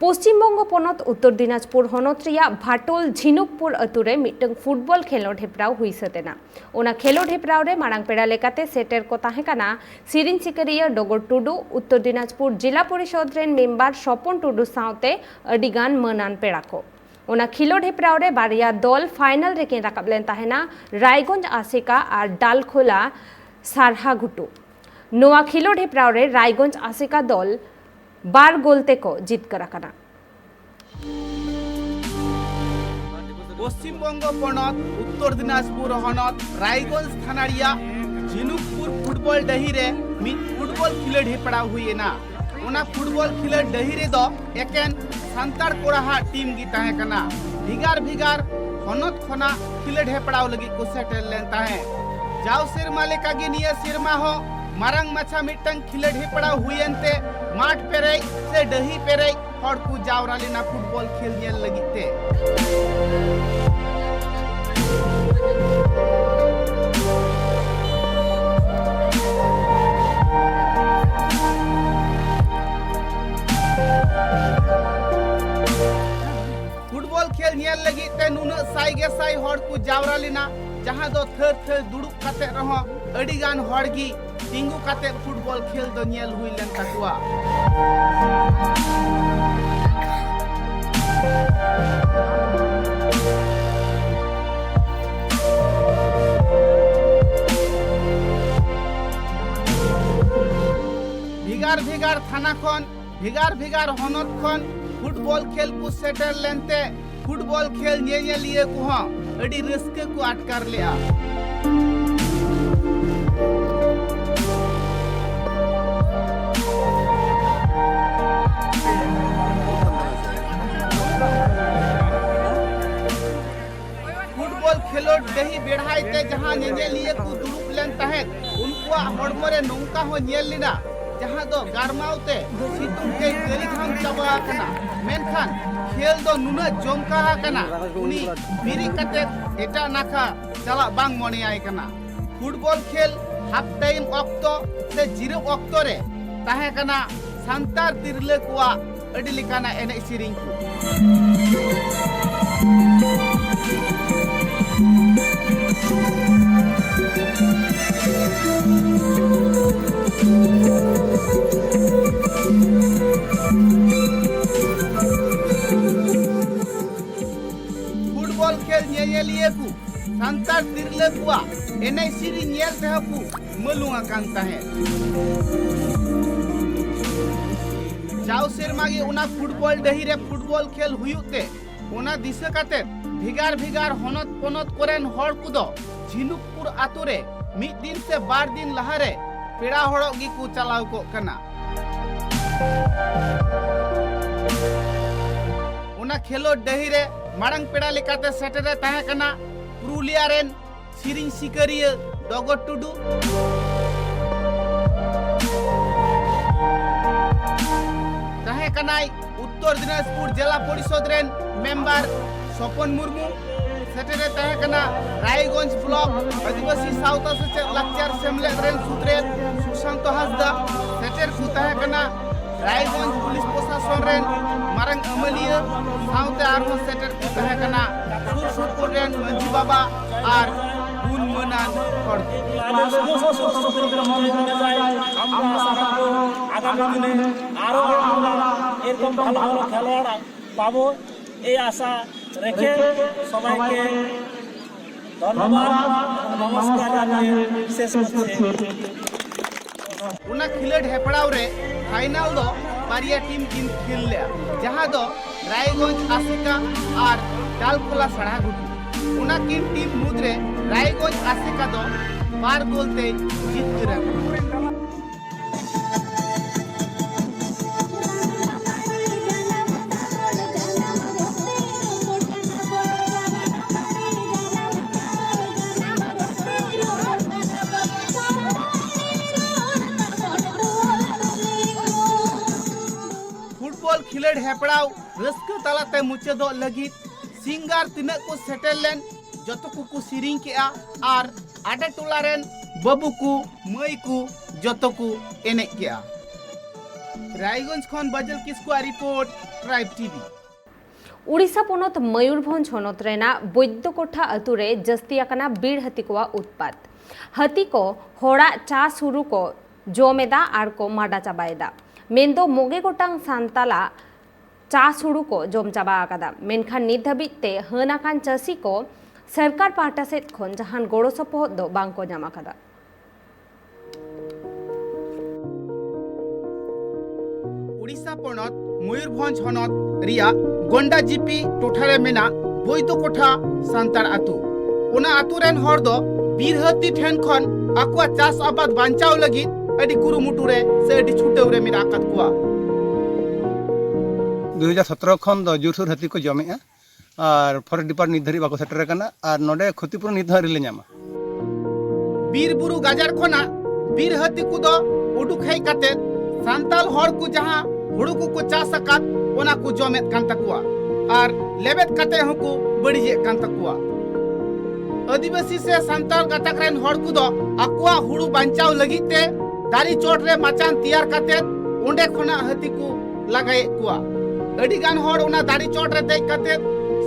ᱯᱚᱥᱪᱤᱢ ᱵᱚᱝᱜᱚ ᱯᱚᱱᱚᱛ ᱩᱛᱛᱚᱨ ᱫᱤᱱᱟᱡᱽᱯᱩᱨ ᱦᱚᱱᱚᱛ ᱨᱮᱭᱟᱜ ᱵᱷᱟᱴᱳᱞ ᱡᱷᱤᱱᱩᱠᱯᱩᱨ ᱟᱹᱛᱩ ᱨᱮ ᱢᱤᱫᱴᱟᱝ ᱯᱷᱩᱴᱵᱚᱞ ᱠᱷᱮᱞᱳᱰ ᱦᱮᱯᱨᱟᱣ ᱦᱩᱭ ᱥᱟᱹᱛ ᱮᱱᱟ᱾ ᱚᱱᱟ ᱠᱷᱮᱞᱳᱰ ᱦᱮᱯᱨᱟᱣ ᱨᱮ ᱢᱟᱲᱟᱝ ᱯᱮᱲᱟ ᱞᱮᱠᱟᱛᱮ ᱥᱮᱴᱮᱨ ᱠᱚ ᱛᱟᱦᱮᱸ ᱠᱟᱱᱟ ᱥᱮᱨᱮᱧ ᱥᱤᱠᱟᱹᱨᱤᱭᱟᱹ ᱰᱚᱜᱚᱨ ᱴᱩᱰᱩ, ᱩᱛᱛᱚᱨ ᱫᱤᱱᱟᱡᱽᱯᱩᱨ ᱡᱤᱞᱟ ᱯᱚᱨᱤᱥᱚᱫᱽ ᱨᱮᱱ ᱢᱮᱢᱵᱟᱨ ᱥᱚᱯᱚᱱ ᱴᱩᱰᱩ ᱥᱟᱶᱛᱮ ᱟᱹᱰᱤ ᱜᱟᱱ ᱢᱟᱹᱱᱟᱱ ᱯᱮᱲᱟ ᱠᱚ᱾ ᱚᱱᱟ ᱠᱷᱮᱞᱳᱰ ᱦᱮᱯᱨᱟᱣ ᱨᱮ ᱵᱟᱨᱭᱟ ᱫᱚᱞ ᱯᱷᱟᱭᱱᱟᱞ ᱨᱮᱠᱤᱱ ᱨᱟᱠᱟᱵ ᱞᱮᱱ ᱛᱟᱦᱮᱱᱟ, ᱨᱟᱭᱜᱚᱸᱡᱽ ᱟᱥᱮᱠᱟ ᱟᱨ ᱰᱟᱞᱠᱷᱳᱞᱟ ᱥᱟᱨᱦᱟ ᱜᱷᱩᱴᱩ᱾ ᱱᱚᱣᱟ ᱠᱷᱮᱞᱳᱰ ᱦᱮᱯᱨᱟᱣ ᱨᱮ ᱨᱟᱭᱜᱚᱸᱡᱽ ᱟᱥᱮᱠᱟ ᱫᱚᱞ ᱵᱟᱨ ᱜᱳᱞ ᱛᱮᱠᱚ ᱡᱤᱛᱠᱟᱹᱨ ᱟᱠᱟᱱᱟ᱾ ᱯᱚᱥᱪᱤᱢ ᱵᱚᱝᱜᱚ ᱯᱚᱱᱚᱛ ᱩᱛᱛᱚᱨ ᱫᱤᱱᱟᱡᱽᱯᱩᱨ ᱦᱚᱱᱚᱛ ᱨᱟᱭᱜᱚᱸᱡᱽ ᱛᱷᱟᱱᱟ ᱨᱮᱭᱟᱜ ᱡᱷᱤᱱᱩᱠᱯᱩᱨ ᱯᱷᱩᱴᱵᱚᱞ ᱰᱟᱹᱦᱤ ᱨᱮ ᱢᱤᱫ ᱯᱷᱩᱴᱵᱚᱞ ᱠᱷᱮᱞᱳᱰ ᱦᱮᱯᱨᱟᱣ ᱦᱩᱭ ᱮᱱᱟ᱾ ᱚᱱᱟ ᱯᱷᱩᱴᱵᱚᱞ ᱠᱷᱮᱞᱳᱰ ᱰᱟᱹᱦᱤ ᱨᱮᱫᱚ ᱮᱠᱮᱱ ᱥᱟᱱᱛᱟᱲ ᱠᱚᱲᱟᱦᱟᱜ ᱴᱤᱢ ᱜᱮ ᱛᱟᱦᱮᱸ ᱠᱟᱱᱟ᱾ ᱵᱷᱮᱜᱟᱨ ᱵᱷᱮᱜᱟᱨ ᱦᱚᱱᱚᱛ ᱠᱷᱚᱱᱟᱜ ᱠᱷᱮᱞᱳᱰ ᱦᱮᱯᱨᱟᱣ ᱞᱟᱹᱜᱤᱫ ᱠᱚ ᱥᱮᱴᱮᱨ ᱞᱮᱱ ᱛᱟᱦᱮᱸᱫ᱾ ᱡᱟᱣ ᱥᱮᱨᱢᱟ ᱞᱮᱠᱟᱜᱮ ᱱᱤᱭᱟᱹ ᱥᱮᱨᱢᱟ ᱦᱚᱸ ᱢᱟᱨᱟᱝ ᱢᱟᱪᱷᱟ ᱢᱤᱫᱴᱟᱝ ᱠᱷᱮᱞᱳᱰ ᱦᱮᱯᱨᱟᱣ ᱦᱩᱭᱮᱱ ᱛᱮ ᱢᱟᱴᱷ ᱯᱮᱨᱮᱡ ᱥᱮ ᱰᱟᱹᱦᱤ ᱯᱮᱨᱮᱡ ᱦᱚᱲ ᱠᱚ ᱡᱟᱣᱨᱟ ᱞᱮᱱᱟ ᱯᱷᱩᱴᱵᱚᱞ ᱠᱷᱮᱞ ᱧᱮᱞ ᱞᱟᱹᱜᱤᱫ ᱛᱮ᱾ ᱯᱷᱩᱴᱵᱚᱞ ᱠᱷᱮᱞ ᱧᱮᱞ ᱞᱟᱹᱜᱤᱫ ᱛᱮ ᱱᱩᱱᱟᱹᱜ ᱥᱟᱭ ᱜᱮ ᱥᱟᱭ ᱦᱚᱲ ᱠᱚ ᱡᱟᱣᱨᱟ ᱞᱮᱱᱟ, ᱡᱟᱦᱟᱸ ᱫᱚ ᱛᱷᱟᱹᱨ ᱛᱷᱟᱹᱨ ᱫᱩᱲᱩᱵ ᱠᱟᱛᱮ ᱨᱮᱦᱚᱸ ᱟᱹᱰᱤ ᱜᱟᱱ ᱦᱚᱲ ᱜᱮ ᱛᱤᱸᱜᱩ ᱠᱟᱛᱮ ᱯᱷᱩᱴᱵᱚᱞ ᱠᱷᱮᱞ ᱫᱚ ᱧᱮᱞ ᱦᱩᱭ ᱞᱮᱱ ᱛᱟᱠᱚᱣᱟ᱾ ᱵᱷᱮᱜᱟᱨ ᱵᱷᱮᱜᱟᱨ ᱛᱷᱟᱱᱟ ᱠᱷᱚᱱ, ᱵᱷᱮᱜᱟᱨ ᱵᱷᱮᱜᱟᱨ ᱦᱚᱱᱚᱛ ᱠᱷᱚᱱ ᱯᱷᱩᱴᱵᱚᱞ ᱠᱷᱮᱞ ᱠᱚ ᱥᱮᱴᱮᱨ ᱞᱮᱱᱛᱮ ᱯᱷᱩᱴᱵᱚᱞ ᱠᱷᱮᱞ ᱧᱮᱧᱮᱞᱤᱭᱟᱹ ᱠᱚᱦᱚᱸ ᱟᱹᱰᱤ ᱨᱟᱹᱥᱠᱟᱹ ᱠᱚ ᱟᱴᱠᱟᱨ ᱞᱮᱫᱼᱟ᱾ ᱰᱟᱹᱦᱤ ᱵᱮᱲᱦᱟᱭ ᱛᱮ ᱡᱟᱦᱟᱸ ᱧᱮᱧᱮᱞᱤᱭᱟᱹ ᱠᱚ ᱫᱩᱲᱩᱵ ᱞᱮᱱ ᱛᱟᱦᱮᱸᱫ, ᱩᱱᱠᱩᱣᱟᱜ ᱦᱚᱲᱢᱚ ᱨᱮ ᱱᱚᱝᱠᱟ ᱦᱚᱸ ᱧᱮᱞ ᱞᱮᱱᱟ, ᱡᱟᱦᱟᱸ ᱫᱚ ᱜᱟᱨᱢᱟᱣ ᱛᱮ ᱥᱤᱛᱩᱝ ᱛᱮ ᱠᱟᱹᱞᱤ ᱜᱷᱟᱢ ᱪᱟᱵᱟ ᱟᱠᱟᱱᱟ, ᱢᱮᱱᱠᱷᱟᱱ ᱠᱷᱮᱞ ᱫᱚ ᱱᱩᱱᱟᱹᱜ ᱡᱚᱢᱠᱟᱣ ᱟᱠᱟᱱᱟ, ᱩᱱᱤ ᱵᱤᱨᱤᱫ ᱠᱟᱛᱮ ᱮᱴᱟᱜ ᱱᱟᱠᱷᱟ ᱪᱟᱞᱟᱜ ᱵᱟᱝ ᱢᱚᱱᱮᱭᱟᱭ ᱠᱟᱱᱟ᱾ ᱯᱷᱩᱴᱵᱚᱞ ᱠᱷᱮᱞ ᱦᱟᱯ ᱴᱟᱭᱤᱢ ᱚᱠᱛᱚ ᱥᱮ ᱡᱤᱨᱟᱹᱣ ᱚᱠᱛᱚ ᱨᱮ ᱛᱟᱦᱮᱸ ᱠᱟᱱᱟ ᱥᱟᱱᱛᱟᱲ ᱛᱤᱨᱞᱟᱹ ᱠᱚᱣᱟᱜ ᱟᱹᱰᱤ ᱞᱮᱠᱟᱱᱟᱜ ᱮᱱᱮᱡ ᱥᱮᱨᱮᱧ ᱠᱚ᱾ ᱯᱷᱩᱴᱵᱚᱞ ᱠᱷᱮᱞ ᱧᱮᱧᱮᱞᱤᱭᱟᱹ ᱠᱚ ᱥᱟᱱᱛᱟᱲ ᱛᱤᱨᱞᱟᱹ ᱠᱚᱣᱟᱜ ᱮᱱᱮᱡ ᱥᱮᱨᱮᱧ ᱧᱮᱞ ᱛᱮᱦᱚᱸ ᱠᱚ ᱢᱟᱹᱞᱩᱝ ᱟᱠᱟᱱ ᱛᱟᱦᱮᱸᱫ᱾ ᱡᱟᱣ ᱥᱮᱨᱢᱟ ᱜᱮ ᱚᱱᱟ ᱯᱷᱩᱴᱵᱚᱞ ᱰᱟᱹᱦᱤ ᱨᱮ ᱯᱷᱩᱴᱵᱚᱞ ᱠᱷᱮᱞ ᱦᱩᱭᱩᱜ ᱛᱮ, ᱚᱱᱟ ᱫᱤᱥᱟᱹ ᱠᱟᱛᱮ ᱵᱷᱮᱜᱟᱨ ᱵᱷᱮᱜᱟᱨ ᱦᱚᱱᱚᱛ ᱯᱚᱱᱚᱛ ᱠᱚᱨᱮᱱ ᱦᱚᱲ ᱠᱚᱫᱚ ᱡᱷᱤᱱᱩᱠᱯᱩᱨ ᱟᱛᱳ ᱨᱮ ᱢᱤᱫ ᱫᱤᱱ ᱥᱮ ᱵᱟᱨ ᱫᱤᱱ ᱞᱟᱦᱟᱨᱮ ᱯᱮᱲᱟ ᱦᱚᱲᱚᱜ ᱜᱮᱠᱚ ᱪᱟᱞᱟᱣ ᱠᱚᱜ ᱠᱟᱱᱟ᱾ ᱚᱱᱟ ᱠᱷᱮᱞᱳᱰ ᱰᱟᱹᱦᱤ ᱨᱮ ᱢᱟᱲᱟᱝ ᱯᱮᱲᱟ ᱞᱮᱠᱟᱛᱮ ᱥᱮᱴᱮᱨᱮ ᱛᱟᱦᱮᱸ ᱠᱟᱱᱟ ᱯᱩᱨᱩᱞᱤᱭᱟ ᱨᱮᱱ ᱥᱮᱨᱮᱧ ᱥᱤᱠᱟᱹᱨᱤᱭᱟᱹ ᱰᱚᱜᱚᱨ ᱴᱩᱰᱩ᱾ ᱛᱟᱦᱮᱸ ᱠᱟᱱᱟᱭ ᱩᱛᱛᱚᱨ ᱫᱤᱱᱟᱡᱽᱯᱩᱨ ᱡᱮᱞᱟ ᱯᱚᱨᱤᱥᱚᱫᱽ ᱨᱮᱱ ᱢᱮᱢᱵᱟᱨ ᱥᱚᱯᱚᱱ ᱢᱩᱨᱢᱩ᱾ ᱥᱮᱴᱮᱨᱮ ᱛᱟᱦᱮᱸ ᱠᱟᱱᱟ ᱨᱟᱭᱜᱚᱸᱡᱽ ᱵᱞᱚᱠ ᱟᱹᱫᱤᱵᱟᱹᱥᱤ ᱥᱟᱶᱛᱟ ᱥᱮᱪᱮᱫ ᱞᱟᱠᱪᱟᱨ ᱥᱮᱢᱞᱮᱫ ᱨᱮᱱ ᱥᱩᱛᱨᱮᱛ ᱥᱩᱥᱟᱱᱛᱚ ᱦᱟᱸᱥᱫᱟ᱾ ᱥᱮᱴᱮᱨ ᱠᱚ ᱛᱟᱦᱮᱸ ᱠᱟᱱᱟ ᱨᱟᱭᱜᱚᱸᱡᱽ ᱯᱩᱞᱤᱥ ᱯᱨᱚᱥᱟᱥᱚᱱ ᱨᱮᱱ ᱢᱟᱨᱟᱝ ᱟᱹᱢᱟᱹᱞᱤᱭᱟᱹ ᱥᱟᱶᱛᱮ ᱟᱨᱦᱚᱸ ᱥᱮᱴᱮᱨ ᱠᱚ ᱛᱟᱦᱮᱸ ᱠᱟᱱᱟ ᱥᱩᱨ ᱥᱩᱯᱩᱨ ᱨᱮᱱ ᱢᱟᱹᱡᱷᱤ ᱵᱟᱵᱟ ᱟᱨ ᱜᱩᱱ ᱢᱟᱹᱱᱟᱱ ᱦᱚᱲ ᱠᱚ᱾ ᱟᱞᱮ ᱥᱚᱢᱚᱥᱛᱚ ᱥᱩᱨ ᱥᱩᱯᱩᱨ ᱨᱮ ᱢᱚᱱᱮ ᱢᱚᱱᱮ ᱡᱟᱭ আমরা আশা রাখবো আগামী দিনে আরো আমরা এরকম ভালো ভালো খেলোয়াড় পাবো, এই আশা রেখে সবাইকে ধন্যবাদ ও নমস্কার জানিয়ে শেষ করছি। ᱚᱱᱟ ᱠᱷᱮᱞᱳᱰ ᱦᱮᱯᱲᱟᱣ ᱨᱮ ᱯᱷᱟᱭᱱᱟᱞ ᱫᱚ ᱵᱟᱨᱭᱟ ᱴᱤᱢ ᱠᱤᱱ ᱠᱷᱮᱞ ᱞᱮᱫᱼᱟ, ᱡᱟᱦᱟᱸ ᱫᱚ ᱨᱟᱭᱜᱚᱸᱡᱽ ᱟᱥᱮᱠᱟ ᱟᱨ ᱰᱟᱞᱠᱷᱳᱞᱟ ᱥᱟᱲᱦᱟᱜᱷᱩᱴᱩ᱾ ᱚᱱᱟ ᱠᱤᱱ ᱴᱤᱢ ᱢᱩᱫᱽᱨᱮ ᱨᱟᱭᱜᱚᱸᱡᱽ ᱟᱥᱮᱠᱟ ᱫᱚ ᱵᱟᱨ ᱜᱳᱞ ᱛᱮᱭ ᱡᱤᱛᱠᱟᱹᱨ ᱟᱠᱟᱱᱟ᱾ ᱠᱷᱮᱞᱳᱰ ᱦᱮᱯᱲᱟᱣ ᱨᱟᱹᱥᱠᱟᱹ ᱛᱟᱞᱟᱛᱮ ᱢᱩᱪᱟᱹᱫᱚᱜ ᱞᱟᱹᱜᱤᱫ ᱥᱤᱝᱜᱟᱨ ᱛᱤᱱᱟᱹᱜ ᱠᱚ ᱥᱮᱴᱮᱨ ᱞᱮᱱ, ᱡᱚᱛᱚ ᱠᱚᱠᱚ ᱥᱮᱨᱮᱧ ᱠᱮᱜᱼᱟ ᱟᱨ ᱟᱰᱮ ᱴᱚᱞᱟ ᱨᱮᱱ ᱵᱟᱹᱵᱩ ᱠᱚ, ᱢᱟᱹᱭ ᱠᱚ, ᱡᱚᱛᱚ ᱠᱚ ᱮᱱᱮᱡ ᱠᱮᱜᱼᱟ᱾ ᱨᱟᱭᱜᱚᱸᱡᱽ ᱠᱷᱚᱱ ᱵᱟᱡᱚᱞ ᱠᱤᱥᱠᱩᱣᱟᱜ ᱨᱤᱯᱳᱨᱴ, ᱴᱨᱟᱭᱤᱵᱽ ᱴᱤᱵᱷᱤ᱾ ᱩᱲᱤᱥᱥᱟ ᱯᱚᱱᱚᱛ ᱢᱚᱭᱩᱨᱵᱷᱚᱸᱡᱽ ᱦᱚᱱᱚᱛ ᱨᱮᱱᱟᱜ ᱵᱳᱭᱫᱚᱠᱳᱴᱷᱟ ᱟᱹᱛᱩ ᱨᱮ ᱡᱟᱹᱥᱛᱤ ᱟᱠᱟᱱᱟ ᱵᱤᱨ ᱦᱟᱹᱛᱤ ᱠᱚᱣᱟᱜ ᱩᱛᱯᱟᱛ᱾ ᱦᱟᱹᱛᱤ ᱠᱚ ᱦᱚᱲᱟᱜ ᱪᱟᱥ ᱦᱩᱲᱩ ᱠᱚ ᱡᱚᱢ ᱮᱫᱟ ᱟᱨ ᱠᱚ ᱢᱟᱰᱟ ᱪᱟᱵᱟᱭᱮᱫᱟ᱾ ᱢᱮᱱᱫᱚ ᱢᱚᱜᱮ ᱜᱚᱴᱟᱝ ᱥᱟᱱᱛᱟᱞᱟᱜ ᱪᱟᱥ ᱦᱩᱲᱩ ᱠᱚ ᱡᱚᱢ ᱪᱟᱵᱟ ᱟᱠᱟᱫᱟ᱾ ᱢᱮᱱᱠᱷᱟᱱ ᱱᱤᱛ ᱫᱷᱟᱹᱵᱤᱡ ᱛᱮ ᱦᱟᱹᱱ ᱟᱠᱟᱱ ᱪᱟᱹᱥᱤ ᱠᱚ ᱥᱚᱨᱠᱟᱨ ᱯᱟᱦᱴᱟ ᱥᱮᱫ ᱠᱷᱚᱱ ᱡᱟᱦᱟᱱ ᱜᱚᱲᱚ ᱥᱚᱯᱚᱦᱚᱫ ᱫᱚ ᱵᱟᱝ ᱠᱚ ᱧᱟᱢ ᱟᱠᱟᱫᱟ᱾ ᱩᱲᱤᱥᱥᱟ ᱯᱚᱱᱚᱛ ᱢᱚᱭᱩᱨᱵᱷᱚᱸᱡᱽ ᱦᱚᱱᱚᱛ ᱨᱮᱭᱟᱜ ᱜᱚᱱᱰᱟ ᱡᱤᱯᱤ ᱴᱚᱴᱷᱟ ᱨᱮ ᱢᱮᱱᱟᱜ ᱵᱳᱭᱫᱚᱠᱳᱴᱷᱟ ᱥᱟᱱᱛᱟᱲ ᱟᱹᱛᱩ᱾ ᱚᱱᱟ ᱟᱹᱛᱩ ᱨᱮᱱ ᱦᱚᱲ ᱫᱚ ᱵᱤᱨ ᱦᱟᱹᱛᱤ ᱴᱷᱮᱱ ᱠᱷᱚᱱ ᱟᱠᱚᱣᱟᱜ ᱪᱟᱥ ᱟᱵᱟᱫ ᱵᱟᱧᱪᱟᱣ ᱞᱟᱹᱜᱤᱫ ᱟᱹᱰᱤ ᱠᱩᱨᱩᱢᱩᱴᱩ ᱨᱮ ᱥᱮ ᱟᱹᱰᱤ ᱪᱷᱩᱴᱟᱹᱣ ᱨᱮ ᱢᱮᱱᱟᱜ ᱟᱠᱟᱫ ᱠᱚᱣᱟ᱾ ᱫᱩ ᱦᱟᱡᱟᱨ ᱥᱚᱛᱨᱚ ᱠᱷᱚᱱ ᱫᱚ ᱡᱳᱨᱥᱳᱨ ᱦᱟᱹᱛᱤ ᱠᱚ ᱡᱚᱢᱮᱜᱼᱟ ᱟᱨ ᱯᱷᱚᱨᱮᱥᱴ ᱰᱤᱯᱟᱨᱴᱢᱮᱱᱴ ᱱᱤᱛ ᱫᱷᱟᱹᱨᱤᱡ ᱵᱟᱠᱚ ᱥᱮᱴᱮᱨ ᱟᱠᱟᱱᱟ ᱟᱨ ᱱᱚᱰᱮ ᱠᱷᱚᱛᱤᱯᱩᱨᱚᱱ ᱱᱤᱛ ᱦᱚᱸ ᱟᱹᱣᱨᱤ ᱞᱮ ᱧᱟᱢᱟ᱾ ᱵᱤᱨ ᱵᱩᱨᱩ ᱜᱟᱡᱟᱲ ᱠᱷᱚᱱᱟᱜ ᱵᱤᱨ ᱦᱟᱹᱛᱤ ᱠᱚᱫᱚ ᱩᱰᱩᱠ ᱦᱮᱡ ᱠᱟᱛᱮ ᱥᱟᱱᱛᱟᱞ ᱦᱚᱲ ᱠᱚ ᱡᱟᱦᱟᱸ ᱦᱩᱲᱩ ᱠᱚᱠᱚ ᱪᱟᱥ ᱟᱠᱟᱫ, ᱚᱱᱟ ᱠᱚ ᱡᱚᱢᱮᱫ ᱠᱟᱱ ᱛᱟᱠᱚᱣᱟ ᱟᱨ ᱞᱮᱵᱮᱫ ᱠᱟᱛᱮ ᱦᱚᱸᱠᱚ ᱵᱟᱹᱲᱤᱡᱮᱫ ᱠᱟᱱ ᱛᱟᱠᱚᱣᱟ᱾ ᱟᱹᱫᱤᱵᱟᱹᱥᱤ ᱥᱮ ᱥᱟᱱᱛᱟᱲ ᱜᱟᱛᱟᱠ ᱨᱮᱱ ᱦᱚᱲ ᱠᱚᱫᱚ ᱟᱠᱚᱣᱟᱜ ᱦᱩᱲᱩ ᱵᱟᱧᱪᱟᱣ ᱞᱟᱹᱜᱤᱫ ᱛᱮ ᱫᱟᱨᱮ ᱪᱚᱴ ᱨᱮ ᱢᱟᱪᱟᱱ ᱛᱮᱭᱟᱨ ᱠᱟᱛᱮ ᱚᱸᱰᱮ ᱠᱷᱚᱱᱟᱜ ᱦᱟᱹᱛᱤ ᱠᱚ ᱞᱟᱜᱟᱭᱮᱫ ᱠᱚᱣᱟ᱾ ᱟᱹᱰᱤ ᱜᱟᱱ ᱦᱚᱲ ᱚᱱᱟ ᱫᱟᱨᱮ ᱪᱚᱴ ᱨᱮ ᱫᱮᱡ ᱠᱟᱛᱮ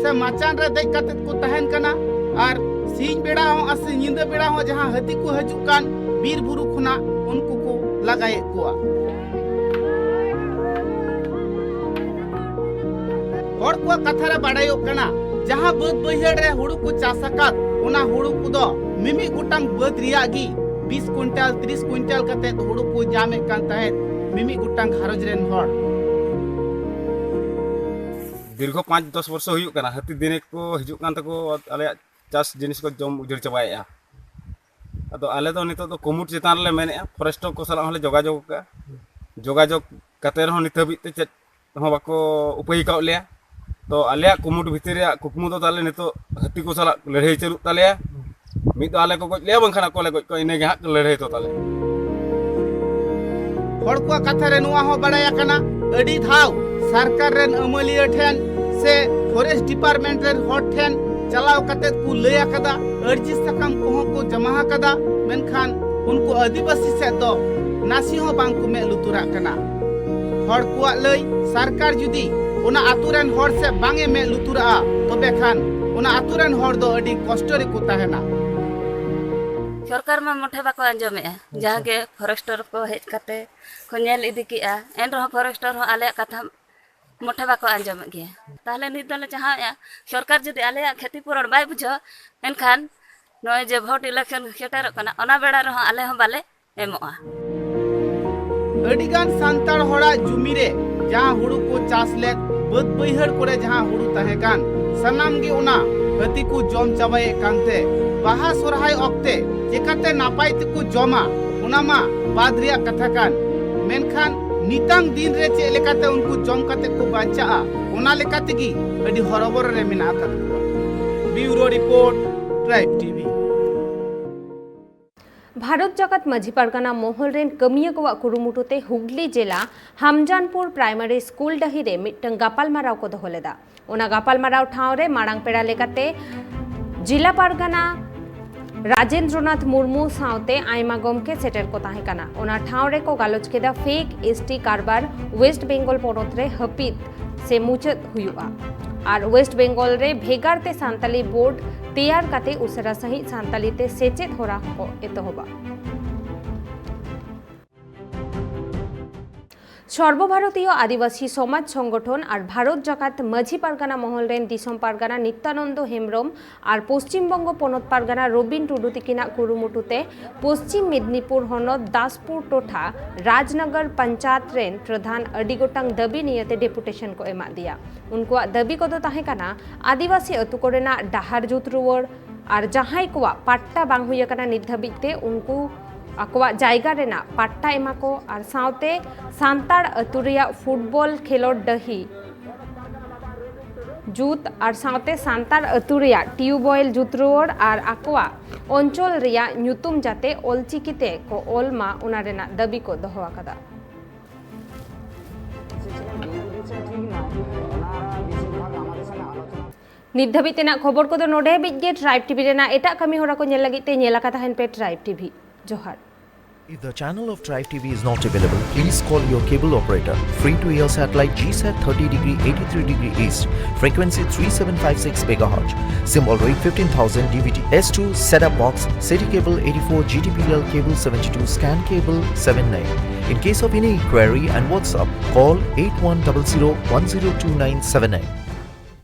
ᱥᱮ ᱢᱟᱪᱟᱱ ᱨᱮ ᱫᱮᱡ ᱠᱟᱛᱮ ᱠᱚ ᱛᱟᱦᱮᱱ ᱠᱟᱱᱟ ᱟᱨ ᱥᱤᱧ ᱵᱮᱲᱟ ᱦᱚᱸ ᱟᱨ ᱥᱮ ᱧᱤᱫᱟᱹ ᱵᱮᱲᱟ ᱦᱚᱸ ᱡᱟᱦᱟᱸ ᱦᱟᱹᱛᱤ ᱠᱚ ᱦᱤᱡᱩᱜ ᱠᱟᱱ ᱵᱤᱨ ᱵᱩᱨᱩ ᱠᱷᱚᱱᱟᱜ, ᱩᱱᱠᱩ ᱠᱚ ᱞᱟᱜᱟᱭᱮᱫ ᱠᱚᱣᱟ᱾ ᱦᱚᱲ ᱠᱚᱣᱟᱜ ᱠᱟᱛᱷᱟ ᱨᱮ ᱵᱟᱰᱟᱭᱚᱜ ᱠᱟᱱᱟ, ᱡᱟᱦᱟᱸ ᱵᱟᱹᱫ ᱵᱟᱹᱭᱦᱟᱹᱲ ᱨᱮ ᱦᱩᱲᱩ ᱠᱚ ᱪᱟᱥ ᱟᱠᱟᱫ, ᱚᱱᱟ ᱦᱩᱲᱩ ᱠᱚᱫᱚ ᱢᱤᱢᱤᱫ ᱜᱚᱴᱟᱝ ᱵᱟᱹᱫ ᱨᱮᱭᱟᱜ ᱜᱮ ᱵᱤᱥ ᱠᱩᱭᱱᱴᱟᱞ, ᱛᱤᱨᱤᱥ ᱠᱩᱭᱱᱴᱟᱞ ᱠᱟᱛᱮ ᱦᱩᱲᱩ ᱠᱚ ᱧᱟᱢᱮᱫ ᱠᱟᱱ ᱛᱟᱦᱮᱸᱫ ᱢᱤᱢᱤᱫ ᱜᱚᱴᱟᱝ ᱜᱷᱟᱨᱚᱸᱡᱽ ᱨᱮᱱ ᱦᱚᱲ᱾ ᱫᱤᱨᱜᱷᱚ ᱯᱟᱸᱪ ᱫᱚᱥ ᱵᱚᱨᱥᱚ ᱦᱩᱭᱩᱜ ᱠᱟᱱᱟ, ᱦᱟᱹᱛᱤ ᱫᱤᱱᱮ ᱠᱚ ᱦᱤᱡᱩᱜ ᱠᱟᱱ ᱛᱟᱠᱚ, ᱟᱞᱮᱭᱟᱜ ᱪᱟᱥ ᱡᱤᱱᱤᱥ ᱠᱚ ᱡᱚᱢ ᱩᱡᱟᱹᱲ ᱪᱟᱵᱟᱭᱮᱫᱼᱟ᱾ ᱟᱫᱚ ᱟᱞᱮ ᱫᱚ ᱱᱤᱛᱚᱜ ᱫᱚ ᱠᱩᱢᱩᱴ ᱪᱮᱛᱟᱱ ᱨᱮᱞᱮ ᱢᱮᱱᱮᱫᱼᱟ, ᱯᱷᱚᱨᱮᱥᱴ ᱠᱚ ᱥᱟᱞᱟᱜ ᱦᱚᱸᱞᱮ ᱡᱳᱜᱟᱡᱳᱜᱽ ᱟᱠᱟᱫᱼᱟ᱾ ᱡᱳᱜᱟᱡᱳᱜᱽ ᱠᱟᱛᱮ ᱨᱮᱦᱚᱸ ᱱᱤᱛ ᱦᱟᱹᱵᱤᱡ ᱛᱮ ᱪᱮᱫ ᱦᱚᱸ ᱵᱟᱠᱚ ᱩᱯᱟᱹᱭ ᱟᱠᱟᱫ ᱞᱮᱭᱟ᱾ ᱛᱚ ᱟᱞᱮᱭᱟᱜ ᱠᱩᱢᱩᱴ ᱵᱷᱤᱛᱤᱨ ᱨᱮᱭᱟᱜ ᱠᱩᱠᱢᱩ ᱫᱚ ᱛᱟᱦᱚᱞᱮ ᱱᱤᱛᱚᱜ ᱦᱟᱹᱛᱤ ᱠᱚ ᱥᱟᱞᱟᱜ ᱞᱟᱹᱲᱦᱟᱹᱭ ᱪᱟᱹᱞᱩᱜ ᱛᱟᱞᱮᱭᱟ, ᱢᱤᱫ ᱫᱚ ᱟᱞᱮ ᱠᱚ ᱜᱚᱡ ᱞᱮᱭᱟ, ᱵᱟᱝᱠᱷᱟᱱ ᱟᱠᱚ ᱞᱮ ᱜᱚᱡ ᱠᱚᱣᱟ, ᱤᱱᱟᱹᱜᱮ ᱦᱟᱸᱜ ᱞᱟᱹᱲᱦᱟᱹᱭ ᱫᱚ ᱛᱟᱞᱮ᱾ ᱦᱚᱲ ᱠᱚᱣᱟᱜ ᱠᱟᱛᱷᱟ ᱨᱮ ᱱᱚᱣᱟ ᱦᱚᱸ ᱵᱟᱲᱟᱭ ᱟᱠᱟᱱᱟ, ᱟᱹᱰᱤ ᱫᱷᱟᱣ ᱥᱚᱨᱠᱟᱨ ᱨᱮᱱ ᱟᱹᱢᱟᱹᱞᱤᱭᱟᱹ ᱴᱷᱮᱱ ᱥᱮ ᱯᱷᱚᱨᱮᱥᱴ ᱰᱤᱯᱟᱨᱴᱢᱮᱱᱴ ᱨᱮᱱ ᱦᱚᱲ ᱴᱷᱮᱱ ᱪᱟᱞᱟᱣ ᱠᱟᱛᱮ ᱠᱚ ᱞᱟᱹᱭ ᱟᱠᱟᱫᱟ, ᱟᱹᱨᱡᱤ ᱥᱟᱠᱟᱢ ᱠᱚᱦᱚᱸ ᱠᱚ ᱡᱚᱢᱟ ᱟᱠᱟᱫᱟ, ᱢᱮᱱᱠᱷᱟᱱ ᱩᱱᱠᱩ ᱟᱹᱫᱤᱵᱟᱹᱥᱤ ᱥᱮᱫ ᱫᱚ ᱱᱟᱥᱮ ᱦᱚᱸ ᱵᱟᱝ ᱠᱚ ᱢᱮᱫ ᱞᱩᱛᱩᱨᱟᱜ ᱠᱟᱱᱟ᱾ ᱦᱚᱲ ᱠᱚᱣᱟᱜ ᱞᱟᱹᱭ ᱥᱚᱨᱠᱟᱨ ᱡᱩᱫᱤ ᱚᱱᱟ ᱟᱛᱳ ᱨᱮᱱ ᱦᱚᱲ ᱥᱮᱫ ᱵᱟᱝ ᱮ ᱢᱮᱫ ᱞᱩᱛᱩᱨᱟᱜᱼᱟ, ᱛᱚᱵᱮ ᱠᱷᱟᱱ ᱚᱱᱟ ᱟᱛᱳ ᱨᱮᱱ ᱦᱚᱲ ᱫᱚ ᱟᱹᱰᱤ ᱠᱚᱥᱴᱚ ᱨᱮᱠᱚ ᱛᱟᱦᱮᱱᱟ᱾ ᱥᱚᱨᱠᱟᱨ ᱢᱟ ᱢᱚᱴᱷᱮ ᱵᱟᱠᱚ ᱟᱸᱡᱚᱢᱮᱜᱼᱟ᱾ ᱡᱟᱦᱟᱸ ᱜᱮ ᱯᱷᱚᱨᱮᱥᱴᱚᱨ ᱠᱚ ᱦᱮᱡ ᱠᱟᱛᱮ ᱠᱚ ᱧᱮᱞ ᱤᱫᱤ ᱠᱮᱜᱼᱟ, ᱮᱱ ᱨᱮᱦᱚᱸ ᱯᱷᱚᱨᱮᱥᱴᱚᱨ ᱦᱚᱸ ᱟᱞᱮᱭᱟᱜ ᱠᱟᱛᱷᱟ ᱢᱚᱴᱷᱮ ᱵᱟᱠᱚ ᱟᱸᱡᱚᱢᱮᱫ ᱜᱮᱭᱟ᱾ ᱛᱟᱦᱚᱞᱮ ᱱᱤᱛ ᱫᱚᱞᱮ ᱪᱟᱦᱟᱣᱮᱫᱼᱟ, ᱥᱚᱨᱠᱟᱨ ᱡᱩᱫᱤ ᱟᱞᱮᱭᱟᱜ ᱠᱷᱮᱛᱤ ᱯᱩᱨᱚᱱ ᱵᱟᱭ ᱵᱩᱡᱷᱟᱹᱣᱟ, ᱮᱱᱠᱷᱟᱱ ᱱᱚᱜᱼᱚᱭ ᱡᱮ ᱵᱷᱳᱴ ᱤᱞᱮᱠᱥᱚᱱ ᱥᱮᱴᱮᱨᱚᱜ ᱠᱟᱱᱟ, ᱚᱱᱟ ᱵᱮᱲᱟ ᱨᱮᱦᱚᱸ ᱟᱞᱮ ᱦᱚᱸ ᱵᱟᱞᱮ ᱮᱢᱚᱜᱼᱟ᱾ ᱟᱹᱰᱤᱜᱟᱱ ᱥᱟᱱᱛᱟᱲ ᱦᱚᱲᱟᱜ ᱡᱩᱢᱤ ᱨᱮ ᱡᱟᱦᱟᱸ ᱦᱩᱲᱩ ᱠᱚ ᱪᱟᱥ ᱞᱮᱫ, ᱵᱟᱹᱫᱽ ᱵᱟᱹᱭᱦᱟᱹᱲ ᱠᱚᱨᱮ ᱡᱟᱦᱟᱸ ᱦᱩᱲᱩ ᱛᱟᱦᱮᱸ ᱠᱟᱱ, ᱥᱟᱱᱟᱢ ᱜᱮ ᱚᱱᱟ ᱦᱟᱹᱛᱤ ᱠᱚ ᱡᱚᱢ ᱪᱟᱵᱟᱭᱮᱫ ᱠᱟᱱᱛᱮ, ᱵᱟᱦᱟ ᱥᱚᱨᱦᱟᱭ ᱚᱠᱛᱮ ᱪᱮᱠᱟᱛᱮ ᱱᱟᱯᱟᱭ ᱛᱮᱠᱚ ᱡᱚᱢᱟ, ᱚᱱᱟ ᱢᱟ ᱵᱟᱫ ᱨᱮᱭᱟᱜ ᱠᱟᱛᱷᱟ ᱠᱟᱱ, ᱢᱮᱱᱠᱷᱟᱱ ᱱᱤᱛᱟᱝ ᱫᱤᱱ ᱨᱮ ᱪᱮᱫ ᱞᱮᱠᱟᱛᱮ ᱩᱱᱠᱩ ᱡᱚᱢ ᱠᱟᱛᱮ ᱠᱚ ᱵᱟᱧᱪᱟᱜᱼᱟ, ᱚᱱᱟ ᱞᱮᱠᱟ ᱛᱮᱜᱮ ᱟᱹᱰᱤ ᱦᱚᱨᱚᱵᱚᱨᱚ ᱨᱮ ᱢᱮᱱᱟᱜ ᱟᱠᱟᱫ ᱠᱚᱣᱟ᱾ ᱵᱤᱭᱩᱨᱳ report, tribe TV. Bharat Jakat Majhi Pargana Mahal ᱨᱮᱱ ᱠᱟᱹᱢᱤᱭᱟᱹ ᱠᱚᱣᱟᱜ ᱠᱩᱨᱩᱢᱩᱴᱩ ᱛᱮ ᱦᱩᱜᱽᱞᱤ ᱡᱮᱞᱟ ᱦᱟᱢᱡᱟᱱᱯᱩᱨ ᱯᱨᱟᱭᱢᱟᱨᱤ ᱥᱠᱩᱞ ᱰᱟᱹᱦᱤ ᱨᱮ ᱢᱤᱫᱴᱟᱝ ᱜᱟᱯᱟᱞᱢᱟᱨᱟᱣ ᱠᱚ ᱫᱚᱦᱚ ᱞᱮᱫᱟ᱾ ᱚᱱᱟ ᱜᱟᱯᱟᱞᱢᱟᱨᱟᱣ ᱴᱷᱟᱶ ᱨᱮ ᱢᱟᱲᱟᱝ ᱯᱮᱲᱟ ᱞᱮᱠᱟᱛᱮ ᱡᱤᱞᱟ ᱯᱟᱨᱜᱟᱱᱟ ᱨᱟᱡᱮᱱᱫᱨᱚᱱᱟᱛᱷ ᱢᱩᱨᱢᱩ ᱥᱟᱶᱛᱮ ᱟᱭᱢᱟ ᱜᱚᱢᱠᱮ ᱥᱮᱴᱮᱨ ᱠᱚ ᱛᱟᱦᱮᱸ ᱠᱟᱱᱟ᱾ ᱚᱱᱟ ᱴᱷᱟᱶ ᱨᱮᱠᱚ ᱜᱟᱞᱚᱪ ᱠᱮᱫᱟ ᱯᱷᱮᱠ ᱮᱥ ᱴᱤ ᱠᱟᱨᱵᱟᱨ ᱳᱭᱮᱥᱴ ᱵᱮᱝᱜᱚᱞ ᱯᱚᱱᱚᱛ ᱨᱮ ᱦᱟᱹᱯᱤᱫ ᱥᱮ ᱢᱩᱪᱟᱹᱫ ᱦᱩᱭᱩᱜᱼᱟ ᱟᱨ ᱳᱭᱮᱥᱴ ᱵᱮᱝᱜᱚᱞ ᱨᱮ ᱵᱷᱮᱜᱟᱨ ᱛᱮ ᱥᱟᱱᱛᱟᱞᱤ ᱵᱳᱨᱰ ᱛᱮᱭᱟᱨ ᱠᱟᱛᱮ ᱩᱥᱟᱹᱨᱟ ᱥᱟᱺᱦᱤᱡ ᱥᱟᱱᱛᱟᱞᱤ ᱛᱮ ᱥᱮᱪᱮᱫ ᱦᱚᱨᱟ ᱦᱚᱸᱠᱚ ᱮᱛᱚᱦᱚᱵᱟ᱾ ᱥᱚᱨᱵᱚᱵᱷᱟᱨᱚᱛᱤᱭᱚ ᱟᱹᱫᱤᱵᱟᱹᱥᱤ ᱥᱚᱢᱟᱡᱽ ᱥᱚᱝᱜᱚᱴᱷᱚᱱ ᱟᱨ ᱵᱷᱟᱨᱚᱛ ᱡᱟᱠᱟᱛ ᱢᱟᱹᱡᱷᱤ ᱯᱟᱨᱜᱟᱱᱟ ᱢᱚᱦᱚᱞ ᱨᱮᱱ ᱫᱤᱥᱚᱢ ᱯᱟᱨᱜᱟᱱᱟ ᱱᱤᱛᱭᱟᱱᱚᱱᱫᱚ ᱦᱮᱢᱵᱽᱨᱚᱢ ᱟᱨ ᱯᱚᱥᱪᱤᱢ ᱵᱚᱝᱜᱚ ᱯᱚᱱᱚᱛ ᱯᱟᱨᱜᱟᱱᱟ ᱨᱚᱵᱤᱱ ᱴᱩᱰᱩ ᱛᱤᱠᱤᱱᱟᱜ ᱠᱩᱨᱩᱢᱩᱴᱩ ᱛᱮ ᱯᱚᱥᱪᱤᱢ ᱢᱮᱫᱽᱱᱤᱯᱩᱨ ᱦᱚᱱᱚᱛ ᱫᱟᱥᱯᱩᱨ ᱴᱚᱴᱷᱟ ᱨᱟᱡᱽᱱᱚᱜᱚᱨ ᱯᱚᱧᱪᱟᱭᱮᱛ ᱨᱮᱱ ᱯᱨᱚᱫᱷᱟᱱ ᱟᱹᱰᱤ ᱜᱚᱴᱟᱝ ᱫᱟᱹᱵᱤ ᱱᱤᱭᱟᱹᱛᱮ ᱰᱮᱯᱩᱴᱮᱥᱚᱱ ᱠᱚ ᱮᱢᱟᱫ ᱫᱮᱭᱟ᱾ ᱩᱱᱠᱩᱣᱟᱜ ᱫᱟᱹᱵᱤ ᱠᱚᱫᱚ ᱛᱟᱦᱮᱸ ᱠᱟᱱᱟ ᱟᱹᱫᱤᱵᱟᱹᱥᱤ ᱟᱹᱛᱩ ᱠᱚᱨᱮᱱᱟᱜ ᱰᱟᱦᱟᱨ ᱡᱩᱛ ᱨᱩᱣᱟᱹᱲ ᱟᱨ ᱡᱟᱦᱟᱸᱭ ᱠᱚᱣᱟᱜ ᱯᱟᱴᱴᱟ ᱵᱟᱝ ᱦᱩᱭ ᱟᱠᱟᱱᱟ ᱱᱤᱛ ᱫᱷᱟᱹᱵᱤᱡ ᱛᱮ, ᱩᱱᱠᱩ ᱟᱠᱚᱣᱟᱜ ᱡᱟᱭᱜᱟ ᱨᱮᱱᱟᱜ ᱯᱟᱴᱴᱟ ᱮᱢᱟ ᱠᱚ ᱟᱨ ᱥᱟᱶᱛᱮ ᱥᱟᱱᱛᱟᱲ ᱟᱹᱛᱩ ᱨᱮᱭᱟᱜ ᱯᱷᱩᱴᱵᱚᱞ ᱠᱷᱮᱞᱳᱰ ᱰᱟᱹᱦᱤ ᱡᱩᱛ ᱟᱨ ᱥᱟᱶᱛᱮ ᱥᱟᱱᱛᱟᱲ ᱟᱹᱛᱩ ᱨᱮᱭᱟᱜ ᱴᱤᱭᱩᱵᱚᱭᱮᱞ ᱡᱩᱛ ᱨᱩᱣᱟᱹᱲ ᱟᱨ ᱟᱠᱚᱣᱟᱜ ᱚᱧᱪᱚᱞ ᱨᱮᱭᱟᱜ ᱧᱩᱛᱩᱢ ᱡᱟᱛᱮ ᱚᱞᱪᱤᱠᱤ ᱛᱮ ᱠᱚ ᱚᱞ ᱢᱟ, ᱚᱱᱟ ᱨᱮᱱᱟᱜ ᱫᱟᱹᱵᱤ ᱠᱚ ᱫᱚᱦᱚ ᱟᱠᱟᱫᱟ᱾ ᱱᱤᱛ ᱫᱷᱟᱹᱵᱤᱡ ᱛᱮᱱᱟᱜ ᱠᱷᱚᱵᱚᱨ ᱠᱚᱫᱚ ᱱᱚᱰᱮ ᱦᱟᱹᱵᱤᱡ ᱜᱮ᱾ ᱴᱨᱟᱭᱤᱵᱽ ᱴᱤᱵᱷᱤ ᱨᱮᱱᱟᱜ ᱮᱴᱟᱜ ᱠᱟᱹᱢᱤ ᱦᱚᱨᱟ ᱠᱚ ᱧᱮᱞ ᱞᱟᱹᱜᱤᱫ ᱛᱮ ᱧᱮᱞ ᱟᱠᱟ ᱛᱟᱦᱮᱱ ᱯᱮ ᱴᱨᱟᱭᱤᱵᱽ ᱴᱤᱵᱷᱤ᱾ ᱡᱚᱦᱟᱨ᱾ If the channel of Tribe T V is not available, please call your cable operator. Free to air satellite G sat thirty degree eighty-three degree east, frequency three seven five six megahertz, symbol rate fifteen thousand D V D, S two setup box, City Cable eighty-four, G T P L cable seventy-two, scan cable seven nine. In case of any inquiry and WhatsApp, call eight one double zero one zero two nine seven nine.